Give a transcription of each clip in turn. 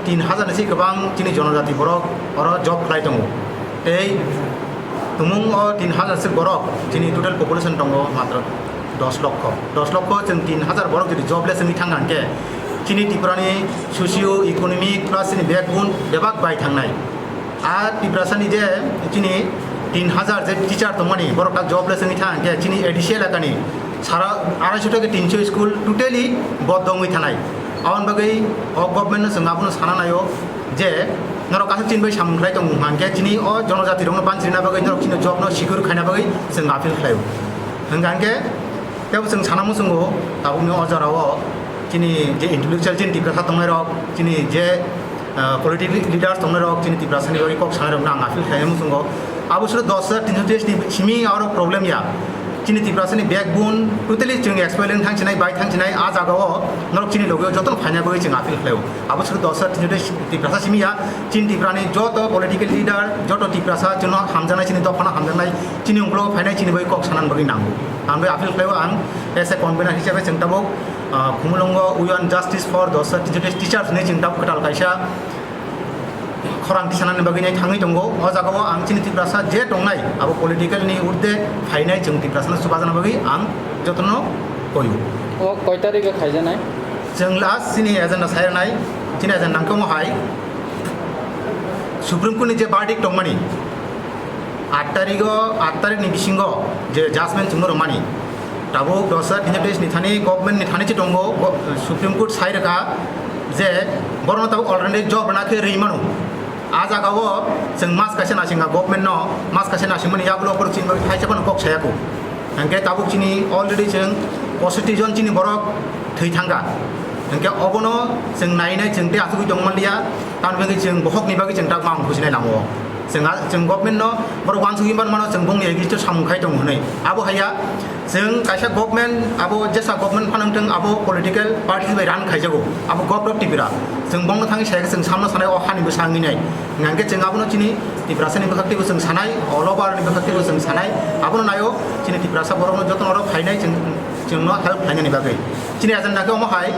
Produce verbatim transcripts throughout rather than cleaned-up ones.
Tin hazar ni se kwbang chini jonojati borok oro job khlai tongo. Tei tumung o tin hazar se borok chini total population tongo matro dos lokho. Dos lokho chwng tin hazar borok jodi jobless wngwi thang hwnkhe chini Tripura ni socio economic plus chini backbone bebak bai thangnai. A Tiprasa ni je chini tin hazar je teacher tongmani borok tak jobless wngwi thang hwnkhe chini A D C elaka ni sara arai sho theke tin sho school totally bondo wngwi thanai. Aboni bagwi o government no chwng abono sana naio je norok kaisa chini bai samung khlai tong hwnkhe chini o jonojati rokno banchirina bagwi norok chini job no secure khaina bagwi chwng appeal khlaio. Hwnkha hwnkhe tebo chwng sana muchungo tabukni o jorao chini je intellectual chini Tiprasa tongnai rok chini je ah, political leaders tongnai rok chini Tiprasa ni bagwi kok sanai rokno ang appeal khlainai muchungo. Abo suru dos hazar tinsho teis ni simi aro problem ya. Chini Tiprasa ni backbone totally chwng expel wng thang chinai bai thang chinai a jaga o norok chini logi o jotono phaina bagwi chwng appeal khlaio. Abo suru dos hazar tinsho teis Tiprasa simi ya. Chini Tripura ni joto political leader, joto Tiprasa chwngno hamjaknai chini dophano hamjaknai chini ungkulugo phainai chini bagwi kok sanani bagwi nango. Ang bai appeal khlaio ang as a convener hisabe chwng tabuk ah, Khumulwngo we want justice for dos hazar tinsho teis teachers hinwi chwng tabuk kwtal kaisa khorang tisanani bagwi nai thangwi tongo. O jagao ang chini Tiprasa je tongnai abo political ni urde phainai chwng Tiprasano chubajana bagwi ang jotono koyo. O koi tarikhe khaijanai? Chwng last chini agenda sai rwnai, chini agenda hwnkhe omo hai Supreme Court ni je verdict tongmani, aat tarikh o, aat tarikh ni bisingo je judgment chwngno rwmani, tabuk dos hazar tinsho teis ni thani government ni thani se tongo, go-, Supreme Court sai rwkha je borokno tabuk alternative job rwna khe rwi mano. A jaga o chwng mas kaisa naisingkha government no, mas kaisa naisingmani yagulo borok chini bagwi thaisa phano kok saya kho. Hwnkhe tabuk chini already chwng poisotti jon chini borok thwi thangkha. Hwnkhe obono chwng nainai chwng tei achugwi tongmanliya, tamni bagwi chwng bokhokni bagwi chwng tak mang khusinai lama o. Chwng a, chwng government no borok uansugwi manmano chwng bongni against o samung khai tongo hwnwi. Abo haiya chwng kaisa government, abo jesa government phano wngthwng, abo political party bai run khaijago, abo govt of Tripura. Chwng bongno thangwi sai khe chwng samno sanai o hani bwsa wngwi nai. Hwnkhe chwng abono chini Tiprasani bwkhak teibo chwng sanai, all over ni bwkhak teibo chwng sanai. Abono naio chini Tiprasa borokno jotono oro phainai chwng, chwngno help khlainani bagwi. Chini agenda khe omo hai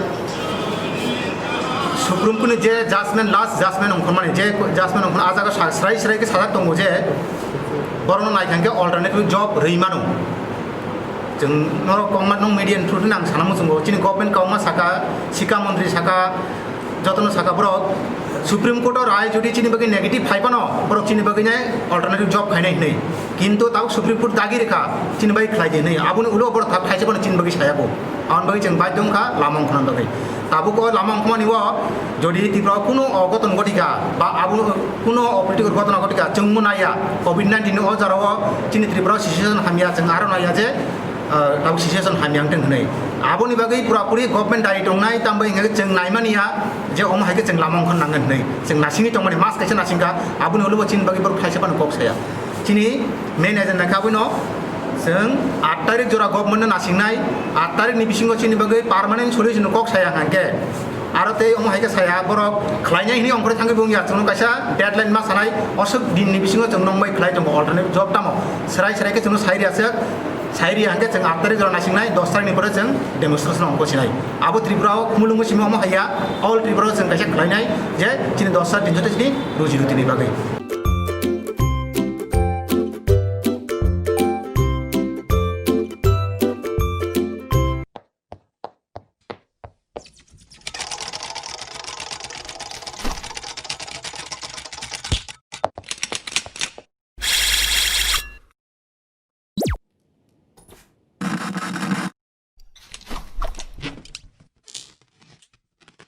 Supreme Court ni je judgment, last judgment ongkhormani, je judgment ongkhormani, a jaga sa-, srai srai khe sajak tongo je borokno naithang khe alternative job rwi mano. Chwng norok kongma nung media ni through no ang sana muchungo, chini government kauma saka, sikha montri saka, jotono saka borok Supreme Court o rai jodi chini bagwi negative phai phano borok chini bagwi nai alternative job khainai hinwi. Kintu tabuk Supreme Court dagi rikha chini bagwi khlai di hinwi. Aboni ulo borok thak khaisa phano chini bagwi saya bo. Aboni bagwi chwng baidhyo wngkha lama wngkhorna bagwi. Tabuk o lama wngkhormani o jodi Tripura o kuno ogoton ghotika ba abo kuno opritikor ghotona ghotika chwngmo naiya, covid nineteen ni o jora o chini Tripura o situation hamya, chwng aro naiya je ah, tabuk situation hamya wngthwng hinwi. Aboni bagwi pura puri government dari tongnai, tambai hwnkhe chwng naimani ya je omo hai khe chwng lama wngkhorna nangnai hinwi. Chwng nasingwi tongmani mas kaisa nasingkha, aboni ulo bo chini bagwi borok thaisa phano kok saya. Chini main agenda khe abono chwng aat tarik jora government no nasingnai, aat tarik ni bisingo chini bagwi permanent solution kok saya hwnkhe aro tei omo hai khe saya borok khlainai hinwi ongkhorwi thangwi bo wngya, chwngno kaisa deadline ma sanai, oswk din ni bisingo chwng nokbai khlai tongo alternate job tamo, srai srai khe chwngno sai rwya swk. Sai rwya hwnkhe chwng aat tarik jora naisingnai, dos tarik ni pore chwng demonstration ongkho sinai. Abo Tripura o Khumulwngo simi omo haiya, all Tripura o chwng kaisa khlainai je chini dos tarik din joto chini ruji ruti ni bagwi.